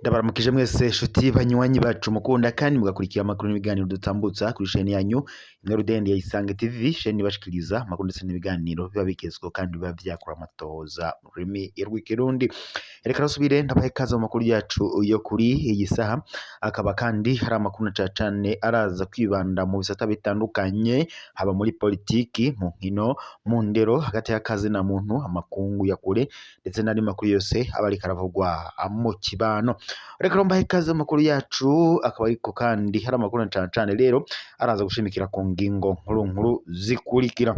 Ndabaramukije mwese nshuti banywanyi bacu mukunda kandi mugakurikira amakuru n'ibiganiro dutambutsa kuri sheni yanyu imwe rudende ya Isange TV, sheni ibashikiriza amakuru ndetse n'ibiganiro biba bigezweho kandi biba vyakura amatohoza mu rurimi rw'ikirundi. Reka nasubire ndabahe ikaze mu makuru yacu yo kuri iyi saha, akaba kandi hari amakuru na cane cane araza kwibanda mu bisata bitandukanye, haba muri politiki, mu nkino, mu ndero, hagati y'akazi na muntu, amakungu ya kure ndetse n'andi makuru yose aba ariko aravugwa mu kibano. Reka rero mbahe ikaze mu makuru yacu, akaba ariko kandi hari amakuru na cane cane rero araza gushimikira ku ngingo nkuru nkuru zikurikira.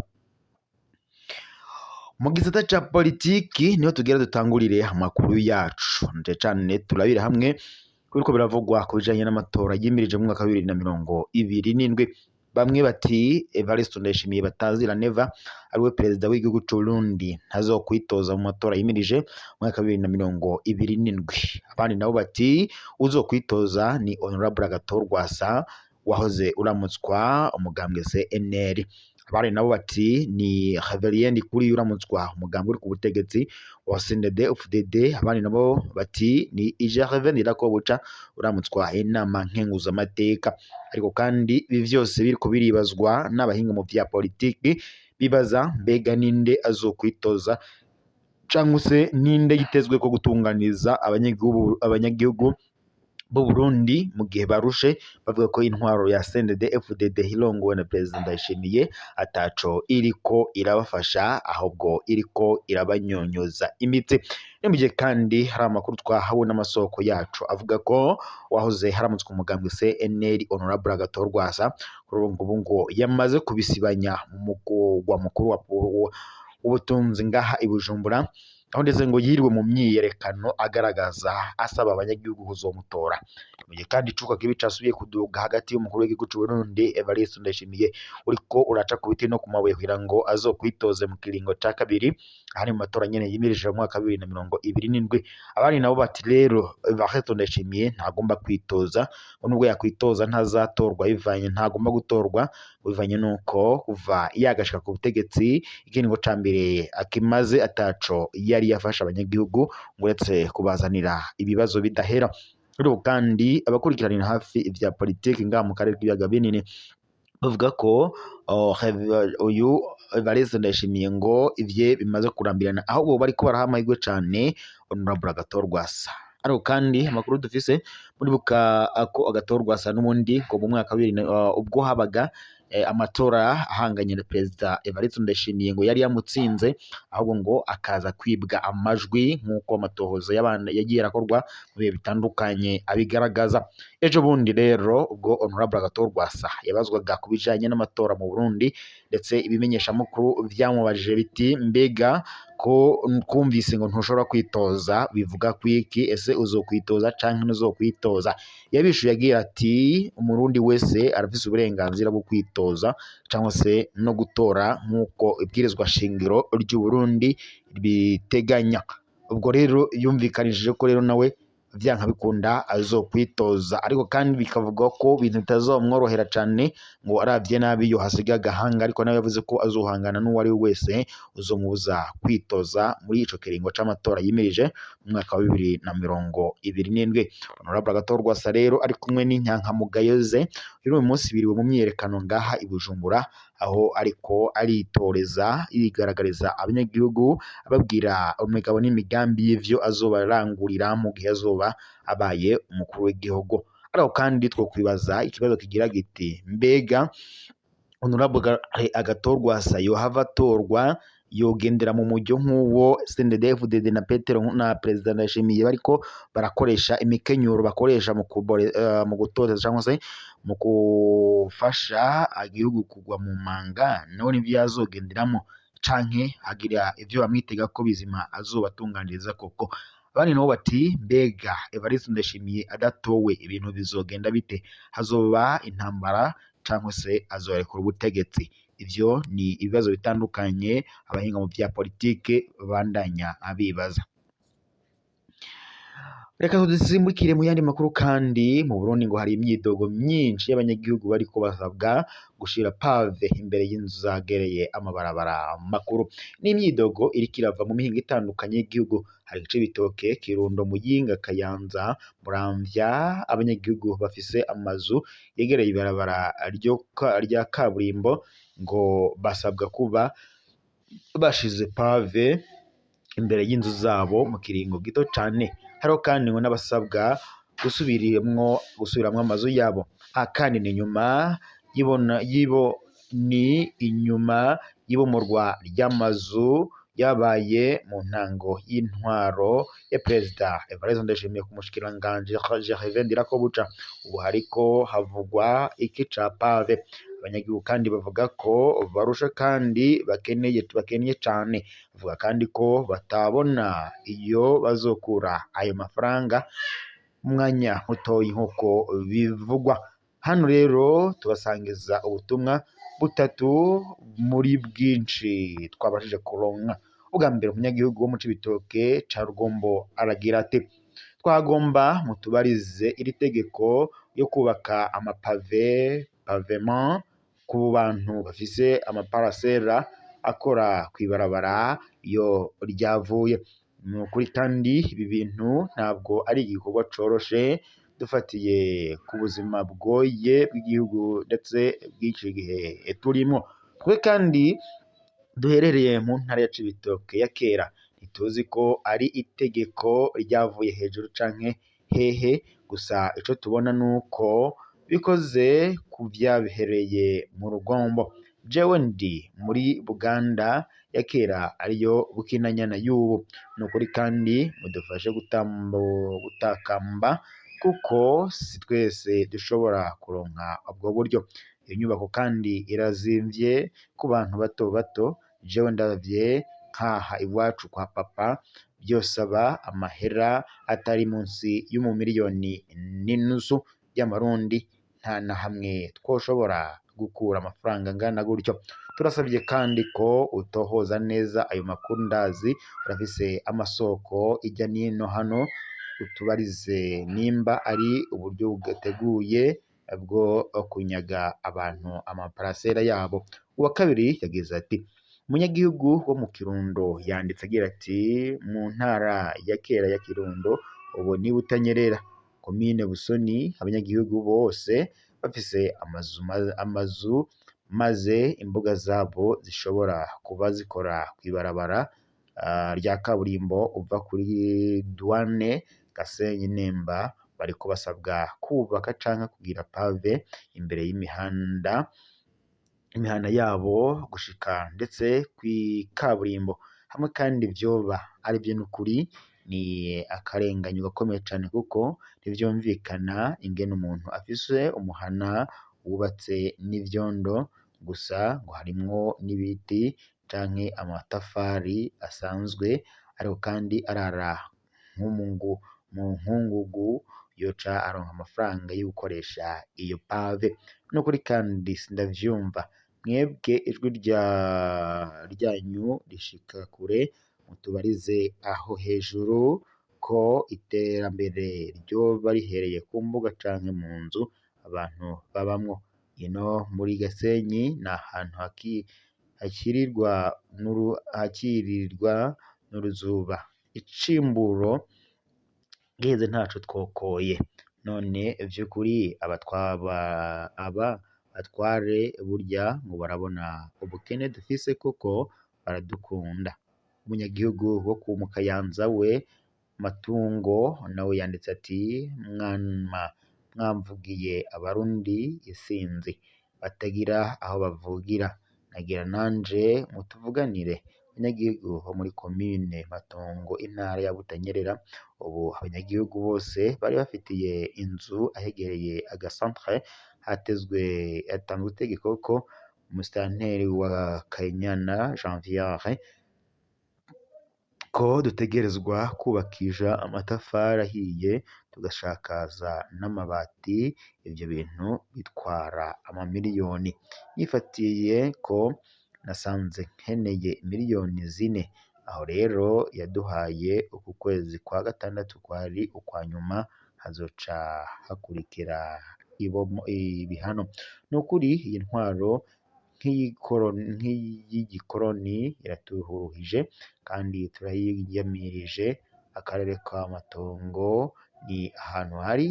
Mu gisata ca politiki niho tugera dutangurire amakuru yacu, ndetse cane turabire hamwe kubiriko biravugwa ku bijanye n'amatora yimirije mu mwaka wa 2027. Bamwe bati Evariste Ndayishimiye batazira Neva ariwe perezida w'igihugu c'Uburundi ntazokwitoza mu matora yimirije mu mwaka wa 2027. Abandi nabo bati uzokwitoza ni Honorable Agathon Rwasa wahoze uramutswa umugambwe CNL. Abandi nabo bati ni Reverien Ndikuriyo uramutswa umugambwe uri ku butegetsi wa CNDD FDD. Abandi nabo bati ni Gervais Ndirakobuca uramutswa inama nkenguzamateka. Ariko kandi ibi vyose biriko biribazwa n'abahinga mu vya politiki, bibaza mbega ninde azokwitoza canke se ninde yitezwe ko gutunganiza abanyagihugu b'u Burundi mu gihe barushe bavuga ko intwaro ya CNDD FDD irongowe na Perezida Ndayishimiye ataco iriko irabafasha ahubwo iriko irabanyonyoza imitsi. Ni mu gihe kandi hari amakuru twahawe n'amasoko yacu avuga ko wahoze haramutswe umugambwe CNL Honorable Agathon Rwasa kuri ubu ngubu ngo yamaze kubisibanya mu mugwa mukuru w'ubutunzi ngaha i Bujumbura, aho ndetse ngo yiriwe mu myiyerekano agaragaza asaba abanyagihugu kuzomutora. Mu gihe kandi icuka kibi casubiye kuduga hagati y'umukuru w'igihugu c'Uburundi Evariste Ndayishimiye uriko uraca ku biti no ku mabuye kugira ngo azokwitoze mu kiringo ca kabiri, aha ni mu matora nyene yimirije mu mwaka wa 2027. Abandi nabo bati rero Evariste Ndayishimiye ntagomba kwitoza, ngo nubwo yakwitoza ntazatorwa bivanye, ntagomba gutorwa bivanye nuko kuva yagashika ku butegetsi ikiringo ca mbere akimaze ataco yari yafasha abanyagihugu ngo uretse kubazanira ibibazo bidahera. Ariko kandi abakurikiranira hafi ivya politiki ngaha mu karere k'ibiyaga binini bavuga ko uyu Evariste Ndayishimiye ngo ivye bimaze kurambirana, ahubwo bariko baraha amahirwe cane Honorable Agathon Rwasa. Ariko kandi amakuru dufise muribuka ko Agathon Rwasa n'ubundi ngo mu mwaka wa bibiri ubwo habaga amatora ahanganye na Perezida Evariste Ndayishimiye ngo yari yamutsinze, ahubwo ngo akaza kwibwa amajwi nk'uko amatohoza yagiye arakorwa mu bihe bitandukanye abigaragaza. Ejo bundi rero ubwo Honorable Agathon Rwasa yabazwaga ku bijanye n'amatora mu Burundi, ndetse ibimenyeshamakuru vyamubajije biti mbega ko twumvise ngo ntushobora kwitoza bivuga kwiki, ese uzokwitoza canke ntuzokwitoza? Yabishuye agira ati umurundi wese arafise uburenganzira bwo kwitoza cyangwa se no gutora nk'uko ibwirizwa shingiro ry'u Burundi biteganya. Ubwo rero yumvikanishije ko rero nawe vyanka bikunda azokwitoza, ariko kandi bikavuga ko ibintu bitazomworohera cane ngo aravye nabi yo hasiga agahanga, ariko nawe yavuze ko azohangana n'uwo ari we wese uzomubuza kwitoza muri ico kiringo c'amatora yimirije mu mwaka wa 2027. Honorable Agathon Rwasa rero ari kumwe n'inyankamugayo ze, rero uyu munsi biriwe mu myiyerekano ngaha i Bujumbura, aho ariko aritoreza yigaragariza abanyagihugu ababwira imigabo n'imigambi y'ivyo azobarangurira mu gihe azoba abaye umukuru w'igihugu. Ariko kandi twokwibaza ikibazo kigira giti mbega Honorable Agathon Rwasa yohava atorwa yogendera mu mujyo nk'uwo CNDD FDD na Petero na Perezida Ndayishimiye bariko barakoresha imikenyuro bakoresha mu gutoteza cyangwa se mu gufasha igihugu kugwa mu manga, nawe nivyo yazogenderamo canke agira ivyo bamwitega ko bizima azobatunganiriza koko. Abandi nabo bati mbega Evariste Ndayishimiye adatowe ibintu bizogenda bite, hazoba intambara canke se azorekura ubutegetsi? Ivyo ni ibibazo bitandukanye abahinga mu vya politike babandanya abibaza. Reka tudusimbukire mu yandi makuru. Kandi mu Burundi ngo hari imyidogo myinshi y'abanyagihugu bariko basabwa gushira pave imbere y'inzu zagereye amabarabara makuru. N'imyidogo iriko irava mu mihingo itandukanye y'igihugu, hari Cibitoke, Kirundo, Muyinga, Kayanza, Muramvya. Abanyagihugu bafise amazu yegereye ibarabara rya kaburimbo ngo basabwa kuba bashize pave imbere y'inzu zabo mu kiringo gito cane. Hariho kandi ngo n'abasabwa gusubiramwo amazu yabo. Aha kandi ni nyuma y'ibona yibo ni inyuma y'ibomorwa ry'amazu yabaye mu ntango y'intwaro ya Perezida Evariste Ndayishimiye ku mushikiranganji Gervais Ndirakobuca. Ubu hariko havugwa iki ca pave. Abanyagihugu kandi bavuga ko barusha kandi bakeneye cane. Bavuga kandi ko batabona iyo bazokura ayo mafaranga umwanya mutoyi nk'uko bivugwa. Hano rero tubasangiza ubutumwa butatu muri bwinshi twabashije kuronka. Ubwa mbere, umunyagihugu wo mu Cibitoke ca Rugombo aragira ati: twagomba mutubarize iri tegeko yo kubaka amapave, pavement, ku bantu bafise amaparasera akora kw'ibarabara iyo ryavuye. Ni ukuri kandi ibi bintu ntabwo ari igikorwa coroshe dufatiye ku buzima bugoye bw'igihugu ndetse bw'iki gihe turimwo. Twe kandi duherereye mu ntara ya Cibitoke ya kera ntituzi ko ari itegeko ryavuye hejuru canke hehe, gusa ico tubona nuko bikoze ku vyabereye mu Rugombo. Jewe ndi muri Buganda ya kera ariyo Bukinanyana y'ubu. Ni ukuri kandi mudufashe gutakamba kuko si twese dushobora kuronka ubwo buryo. Iyo nyubako kandi irazimvye ku bantu bato bato. Jewe ndavye nkaha iwacu kwa papa vyosaba amahera atari munsi y'umumiliyoni n'inusu y'amarundi, nta na hamwe twoshobora gukura amafaranga angana gutyo. Turasabye kandi ko utohoza neza ayo makuru, ndazi urafise amasoko ijya nino hano, utubarize nimba ari uburyo buteguye bwo kunyaga abantu amaparasera yabo. Uwa kabiri yagize ati: umunyagihugu wo mu Kirundo yanditse agira ati: mu ntara ya kera ya Kirundo ubu ni Butanyerera, komine Busoni, abanyagihugu bose bafise amazu maze imbuga zabo zishobora kuba zikora kw'ibarabara rya kaburimbo uva kuri Douane Gasenyi Nemba, bariko basabwa kubaka canke kugira pave imbere y'imihanda imihana yabo gushika ndetse kw'ikaburimbo hamwe. Kandi vyoba ari vyo n'ukuri ni akarenganyo gakomeye cane, kuko ntivyumvikana ingene umuntu afise umuhana wubatse n'ivyondo gusa ngo harimwo n'ibiti canke amatafari asanzwe, ariko kandi arara mu nkungugu, yoca aronka amafaranga yo gukoresha iyo pave. Nukuri kandi sindavyumva. Mwebwe ijwi ryanyu rishika kure, mutubarize aho hejuru ko iterambere ryoba rihereye ku mbuga canke mu nzu abantu babamwo. Ino muri Gasenyi ni ahantu hakirirwa n'uruzuba, icimburo giheze ntaco twokoye. None vy'ukuri aba batware burya ngo barabona ubukene dufise kuko baradukunda. Umunyagihugu wo mu Kayanza we Matungo nawe yanditse ati: mwamvugiye abarundi isinzi batagira aho bavugira, nagira nanje mutuvuganire. Abanyagihugu bo muri komine Matongo, intara ya Butanyerera, ubu abanyagihugu bose bari bafitiye inzu ahegereye agacentre hatanzwe itegeko ko umusitanteri wa Kanyana Janviere ko dutegerezwa kubakisha amatafari ahiye tugashakaza n'amabati. Ivyo bintu bitwara amamiliyoni. Nifatiye ko nasanze nkeneye miliyoni 4 Aho rero yaduhaye uku kwezi kwa gatandatu kwari ukwa nyuma, hazoca hakurikira ibihano. Nukuri iyi ntwaro nk'iy'igikoroni iraturuhije kandi turayiyamirije. Akarere ka Matongo ni ahantu hari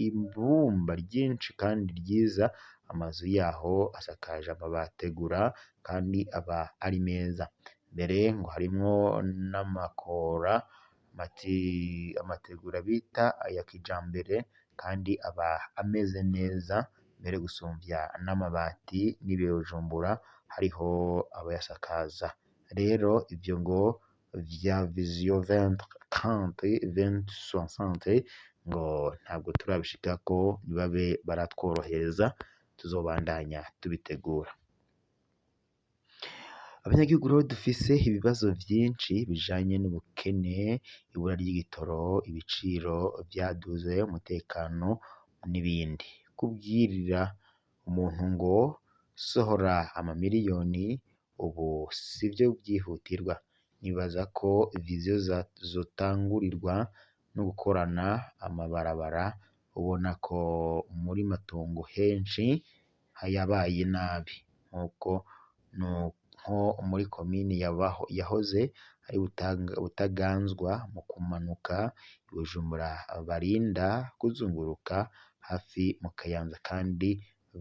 ibumba ryinshi kandi ryiza, amazu yaho asakaje amabategura kandi aba ari meza. Mbere ngo harimwo n'amakora, amategura bita aya kijambere kandi aba ameze neza mbere gusumvya n'amabati n'i Bujumbura hariho abayasakaza. Rero ivyo ngo vya vision 2030 2060 ngo ntabwo turabishikako, nibabe baratworohereza tuzobandanya tubitegura. Abanyagihugu rero dufise ibibazo vyinshi bijanye n'ubukene, ibura ry'igitoro, ibiciro vyaduze, umutekano n'ibindi. Kubwirira umuntu ngo sohora amamiliyoni ubu sivyo vyihutirwa. Nibaza ko vision zotangurirwa no gukorana amabarabara, ubona ko muri Matongo henshi yabaye nabi, nkuko nko muri komine yahoze ari Butaganzwa mu kumanuka i Bujumbura barinda kuzunguruka hafi mu Kayanza kandi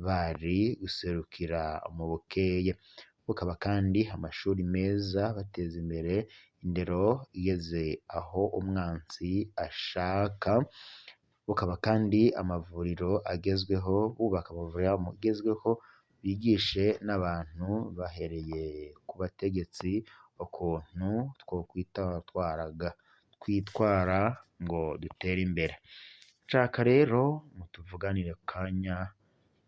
bari guserukira mu Bukeye. Bukaba kandi amashuri meza, bateza imbere indero igeze aho umwansi ashaka. Bukaba kandi amavuriro agezweho, bubaka amavuriro agezweho, bigishe n'abantu bahereye ku bategetsi ukuntu twokwitwaraga twitwara ngo dutere imbere. Nshaka rero mutuvuganire kanya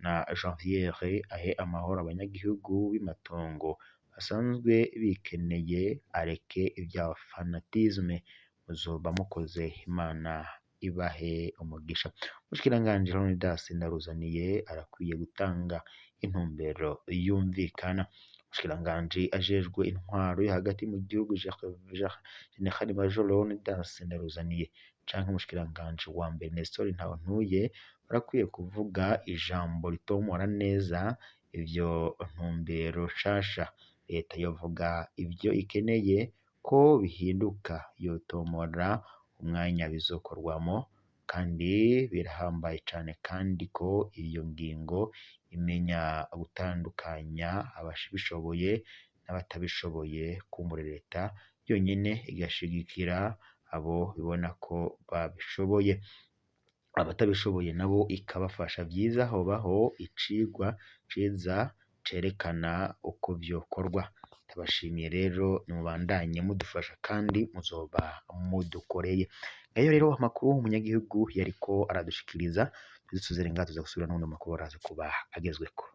na Janviere ahe amahoro abanyagihugu b'i Matongo basanzwe bikeneye, areke ivya fanatisme. Muzoba mukoze, Imana ibahe umugisha. Umushikiranganji Leonidas Ndaruzaniye arakwiye gutanga intumbero yumvikana. Umushikiranganji ajejwe intwaro yo hagati mu gihugu General Major Leonidas Ndaruzaniye canke umushikiranganji wa mbere Nestor Ntahontuye barakwiye kuvuga ijambo ritomora neza ivyo ntumbero nshasha. Leta yovuga ivyo ikeneye ko bihinduka, yotomora umwanya bizokorwamo, kandi birahambaye cane kandi ko iyo ngingo imenya gutandukanya ababishoboye n'abatabishoboye. Kumbure leta yonyene igashigikira abo ibona ko babishoboye, abatabishoboye nabo ikabafasha. Vyiza hobaho icigwa ciza cerekana uko vyokorwa. Ndabashimiye rero, nimubandanye mudufasha kandi muzoba mudukoreye. Ngayo rero amakuru umunyagihugu yariko aradushikiriza. Tuzisuzere ngaha, tuza gusubira n'ubundi makuru araza kuba agezweko.